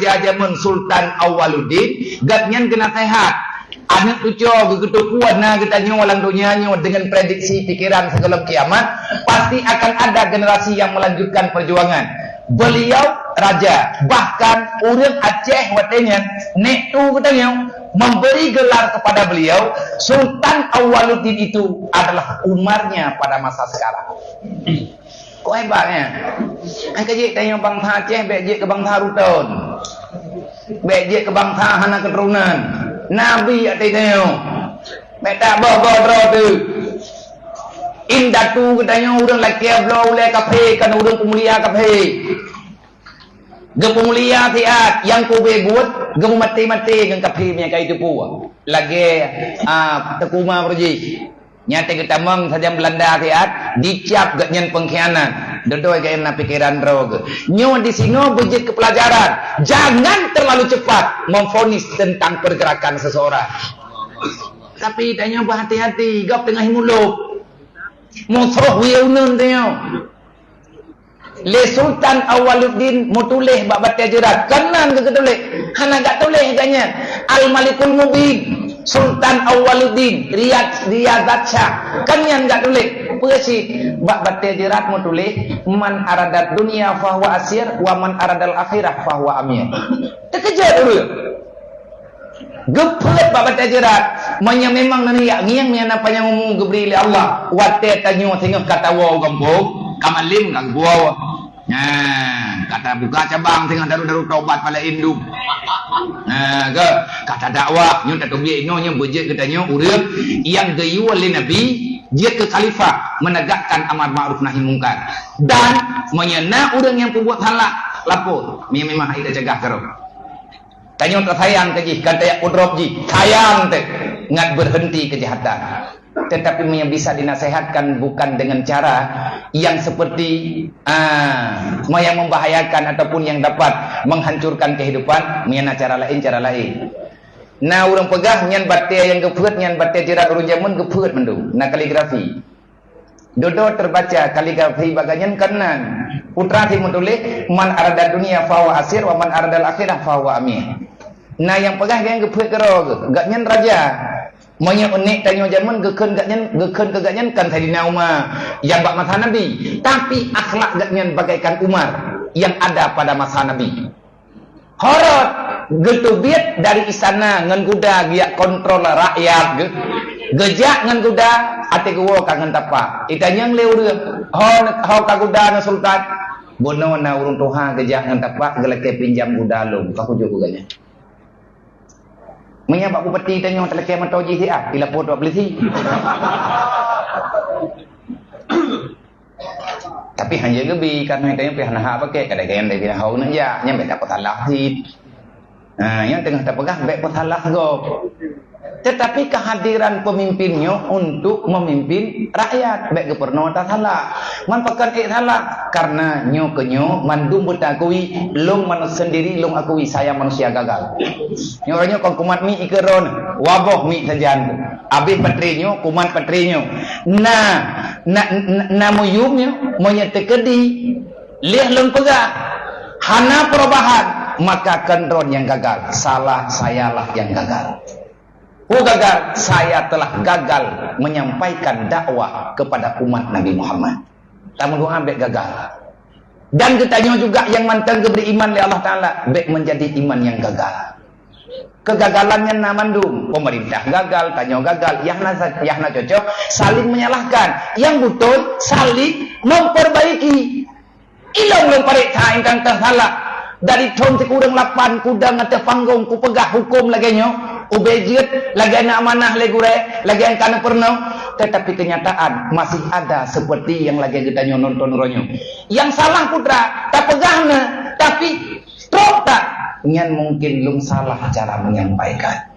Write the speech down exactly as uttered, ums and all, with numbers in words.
Raja jameun Sultan Awaluddin, gobnyan geunaseuhat. Aneuk cucoe geugeuteupeue na geutanyoe lam donya nyoe deungon prediksi pikeran sigohlom kiamat, pasti akan ada generasi yang melanjutkan perjuangan. Beliau raja, bahkan ureuëng Aceh watée nyan, nek tu geutanyoe, memberi gelar kepada beliau, Sultan Awaluddin itu adalah Umarnya pada masa sekarang. Kok hebat, eh? Ai ka jeuet tanyoe bansa Aceh, bék jeuet keu bansa ruton. Bék jeuet keu bansa hana keuturonan. Nabi ati tanyoe. Bék tak boh-boh droe tu. Indatu geutanyoe ureuëng lakée bloe ulée kafé, kan ureuëng peumulia kafé. Geupeumulia siat nyang kube buet, geumeumaté-maté ngon kafé meunyo ka jiteupeue. Lagée, ah, Teuku Umar Beureujih. Nyang teuk geutamong sajan Beulanda siat, dicap gobnyan pengkhianat. Dodoi gobnyan na pikeran droe geuh. Nyoe disinoe beujeuet keu pelajaran. Jangan terlalu cepat memvonis tentang pergerakan seseorang. Tapi tanyoe beuhati-hati, gob teungoh muluk. Musoh wiyeu uneun tanyoe. Lé Sultan Awaluddin meutuléh bak batée jeurat. Keunan geutuléh. Hana gak tuléh gobnyan. Al-Malikul Mubin. Sultan Awaluddin. Riyad, Riyazat Syah. Keunan gak tuléh. Peue cit? Bak batée jeurat meutuléh, "Man aradat dunya fahuwa asir, wa man aradal akhirah fahuwa amir." Teukeujot ureuëng. Geupeuet bak batée jeurat, meunyo memang na neujak ngieng, meunyo na panyang umu geubri lé Allah, watée tanyoe singoh ka tawoe u gampông, ka malem ka geuwoe. Nah, ka tabuka cabang singoh daru-daru tobat pala indum. Nah, ke, ka tadakwah, nyoe tateubiet inoe nyoe beujeuet geutanyoe ureuëng nyang geuyue lé Nabi jeuet keu khalifah menegakkan amar ma'ruf nahi mungkar. Dan meunyo na ureuëng nyang peubuet salah, lapor, meunyo memang hai tacegah keudroe. Tanyoe tasayang keu jih, kan tajak peudrop jih, sayang teuh ngat berhenti kejahatan. Tetapi meunyo bisa dinasehatkan bukan dengan cara yang seperti, ah, yang membahayakan ataupun yang dapat menghancurkan kehidupan, meunyo na cara laén, cara laén. Na ureuëng peugah nyan batée nyang geupeuet, nyan batée jeurat ureuëng jameun geupeuet mandum, na kaligrafi. Dudoe teubaca kaligrafi bak gobnyan keunan. Putra si meutuléh, "Man arada dunya fahuwa asir, wa man aradal akhirah fahuwa amir." Na nyang peugah nyang geupeuet keudroe geuh, gobnyan raja. Meunyo uneuk tanyoe jameun geukheun gobnyan, geukheun keu gobnyan kan Saidina Umar nyang bak masa Nabi. Tapi akhlak gobnyan bagaikan Umar yang ada pada masa Nabi. Horot geuteubiet dari istana ngon guda geujak kontrol rakyat geuh. Geujak ngon guda, até geuwoe ka ngon tapak. Itanyong lé ureuëng, "Ho, ho ka guda ngon sultan?" "Bunoe na ureuëng tuha geujak ngon tapak geulakée pinjam guda lôn, ka kujok keu gobnyan." Meunyo bak bupati tanyoe talakée mantong jih siat, ilapor bak polisi. Tapi hana geubi, karena tanyoe pih hana hak pakai, kadang-kadang dari pihak hau nak jak, nyan bèk tapeusalah cit. Ha, nyang teungoh tapeugah bèk peusalah gob. Tetapi kehadiran pemimpin nyoe untuk memimpin rakyat, bèk geupeurunoe tasalah. Man pakon ék salah? Karena nyoe keu nyoe mandum beutakui, lôn manusia sendiri lôn akui saya manusia gagal. Nyoe uroe nyoe kon kumat mic ikeue droeneuh, waboh mic sajan. Abéh baterai nyoe, kumat baterai nyoe. Na, na, na, na meuyuem nyoe, meunyoe teukeudi, lheueh lôn peugah, hana perubahan, maka kon droe nyang gagal, salah, sayalah nyang gagal. Peue gagal? Saya telah gagal menyampaikan dakwah kepada umat Nabi Muhammad. Tameudoa bèk gagal. Dan geutanyoe juga nyang mantong geubri iman lé Allah Taala, bèk menjadi iman nyang gagal. Kegagalan nyan na mandum, pemerintah gagal, tanyoe gagal, nyang na, nyang na cocok saling menyalahkan, nyang beutôi saling memperbaiki. Ilôn lôn pareksa nyang ka teusalah. Dari thôn sikureueng lapan kudong ateueh panggong kupeugah huköm lagèe nyoe, ubé jeuet lagèe na amanah lé gurèe, lagèe nyang ka neupeurunoe, tetapi kenyataan masih ada seperti nyang lagèe geutanyoe nonton uroe nyoe. Nyang salah putra, tapeugah na, tapi trok that nyan mungkin lôn salah cara menyampaikan.